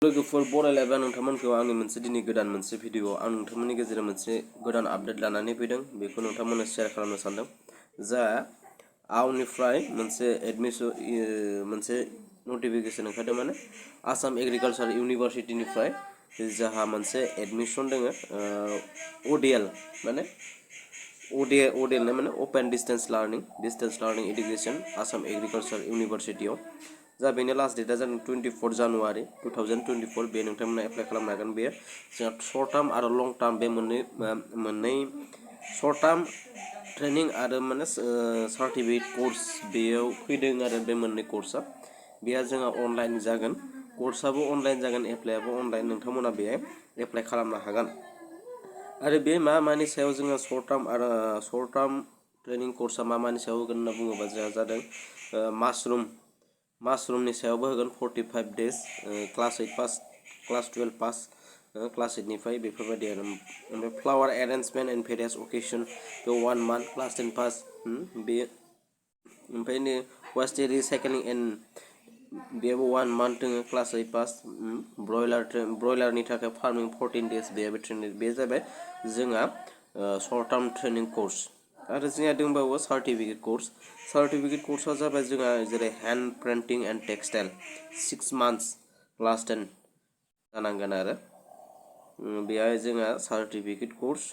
लोगोफोर बरायलायबा नोंथांमोनखौ आंनि मोनसे दिनै गोदान मोनसे भिडिअ आं नोंथांमोननि गेजेराव मोनसे गोदान आपडेट लानानै फैदों बेखौ नोंथांमोननो शेयार खालामनो सानदों जा आउनिफ्राय मोनसे एडमिशन मोनसे नटिफिकेशन ओंखारदों माने आसाम एग्रिकालचार इउनिभारसिटिनिफ्राय जाहा मोनसे एडमिशन दोङो ओडिएल माने ओडिएल माने open distance learning education Assam agriculture इउनिभारसिटियाव जा बेनि लास्ट डेटआ जादों 24 जानुवारि 2024 बे नोंथांमोना एप्लाइ खालामनो हागोन बे जोंहा शर्ट टार्म आरो लं टार्म बे मोननै शर्ट टार्म ट्रेनिं आरो माने सार्टिफिकेट कोर्स बेयाव फैदों आरो बे मोननै कर्सआ बेया जोंहा अनलाइन जागोन कर्सआबो अनलाइन जागोन एप्लाइआबो अनलाइन नोंथांमोना बेहाय एप्लाइ खालामनो हागोन आरो बे मानि सायाव जोङो शर्ट टार्म ट्रेनिं कर्सआ मानि सायाव होगोन होनना बुङोबा जोंहा जादों मासरुमनि सायावबो होगोन 45 days class 8 pass class 12 pass class 8 निफ्राय बेफोरबायदि आरो ओमफ्राय फ्लावर एरेन्जमेन्ट एन्ड भेरियास अकेशन बे 1 मान्थ क्लास 10 पास बे ओमफ्राय नै वेस्टेज रिसाइक्लिं एन्ड बेयावबो 1 मान्थ दङ क्लास 8 पास ब्रयलारनि थाखाय फार्मिं 14 डेज बेयावबो ट्रेनिं बे जाबाय जोंहा शर्ट टार्म ट्रेनिं कर्स आरो जोंहा दंबावो सार्टिफिकेट कर्सआ जाबाय जोंहा जेरै hand printing and textile 6 months class 10 जानांगोन आरो बेहाय जोंहा सार्टिफिकेट कर्स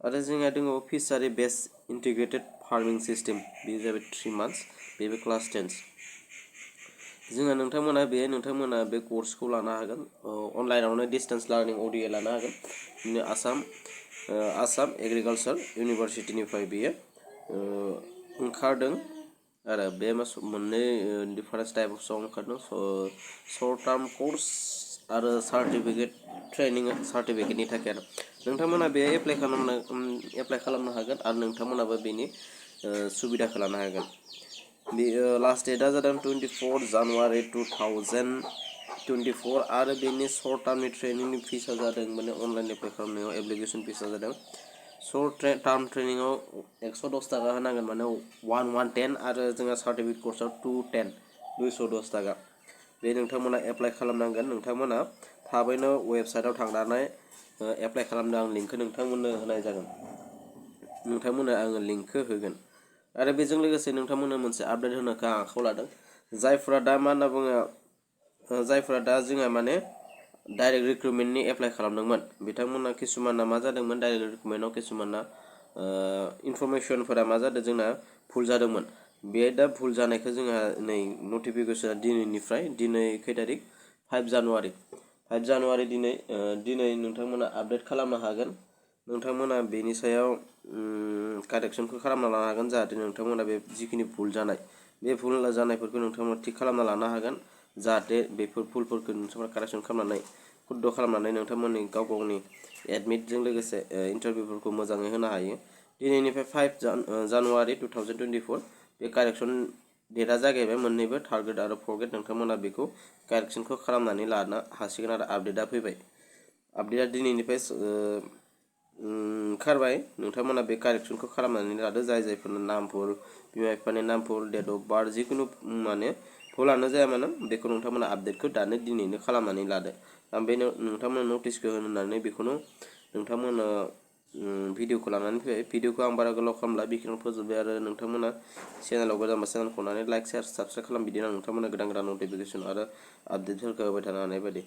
आरो जोंहा दङ fishery based integrated farming system बे जाबाय 3 मान्थ्स बेबो क्लास 10 जोंहा नोंथांमोना बे कर्सखौ लानो हागोन अनलाइनावनो डिस्टेन्स लार्निं ओडिए लानो हागोन आसाम एग्रिकालचार इउनिभारसिटिनिफ्राय बेयो ओंखारदों आरो बे मोननै डिफारेन्ट टाइप्सआव ओंखारदों शर्ट टार्म कर्स आरो सार्टिफिकेटनि थाखाय आरो नोंथांमोना बे एप्लाइ खालामनो हागोन आरो नोंथांमोनाबो बेनि सुबिदाखौ लानो हागोन बे लास्ट डेटआ जादों 24 जानुवारि 2024 आरो बेनि शर्ट टार्मनि ट्रेनिंनि फिसआ जादों माने अनलाइन एप्लाइ खालामनायाव एप्लिकेसन फिसआ जादों शर्ट टार्म ट्रेनिंआव 110 थाखा होनांगोन माने 110 आरो जोंहा सार्टिफिकेट कर्सआव 210 थाखा बे नोंथांमोना एप्लाइ खालामनांगोन नोंथांमोना थाबैनो वेबसाइटआव थांनानै एप्लाइ खालामनो आं लिंकखौ नोंथांमोननो होनाय जागोन नोंथांमोननो आङो लिंकखौ होगोन आरो बेजों लोगोसे नोंथांमोननो मोनसे आपडेट होनो आखायाव लादों जायफोरा दा मा होनना बुङो जायफोरा दा जोंहा माने डाइरेक्ट रिक्रुटमेन्टनि एप्लाइ खालामदोंमोन बिथांमोना किसुमाना मा जादोंमोन डाइरेक्ट रिक्रुटमेन्टआव किसुमाना इनफरमेसनफोरा मा जादों जोंना भुल जादोंमोन बे दा भुल जानायखौ जोंहा नै नटिफिकेसना दिनै खै तारिख 5 जानुवारि दिनै नोंथांमोना आपडेट खालामनो हागोन नोंथांमोना बेनि सायाव कारेक्सनखौ खालामना लानो हागोन जाहाथे नोंथांमोना बे जिखिनि भुल जानाय बे भुल जानायफोरखौ नोंथांमोना थिक खालामना लानो हागोन जाहाथे बेफोर भुलफोरखौ नोंथांमोना कारेक्सन खालामनानै खुद्द खालामनानै नोंथांमोननि गावनि एडमिटजों लोगोसे इन्टारभिउफोरखौ मोजाङै होनो हायो दिनैनिफ्राय 5 जानुवारि 2024 बे कारेक्सन डेटआ जागायबाय मोननैबो थार्ड ग्रेड आरो फर्थ ग्रेड नोंथांमोना बेखौ कारेक्सनखौ खालामनानै लानो हासिगोन आरो आपडेटआ फैबाय आपडेटआ दिनैनिफ्राय ओंखारबाय नोंथांमोना बे कारेक्सनखौ खालामनानै लादो जायफोरनि नामफोर बिमा बिफानि नामफोर डेट अफ बार्थ जिखुनु माने भुलानो जाया मानो बेखौ नोंथांमोना आपडेटखौ दिनैनो खालामनानै लादो आं बे नोंथांमोना नटिसखौ होनानै बेखौनो नोंथांमोना भिडिअखौ लानानै फैबाय भिडिअखौ आं बारा गोलाव खालामला बेखिनियाव फोजोबबाय आरो नोंथांमोना चेनेलाव गोदानबा चेनेलखौ लाइक शेयार साबस्क्राइब खालाम बिदिनो नोंथांमोना गोदान नटिफिकेसन आरो आपडेटफोरखौ होबाय थानो हानाय बायदि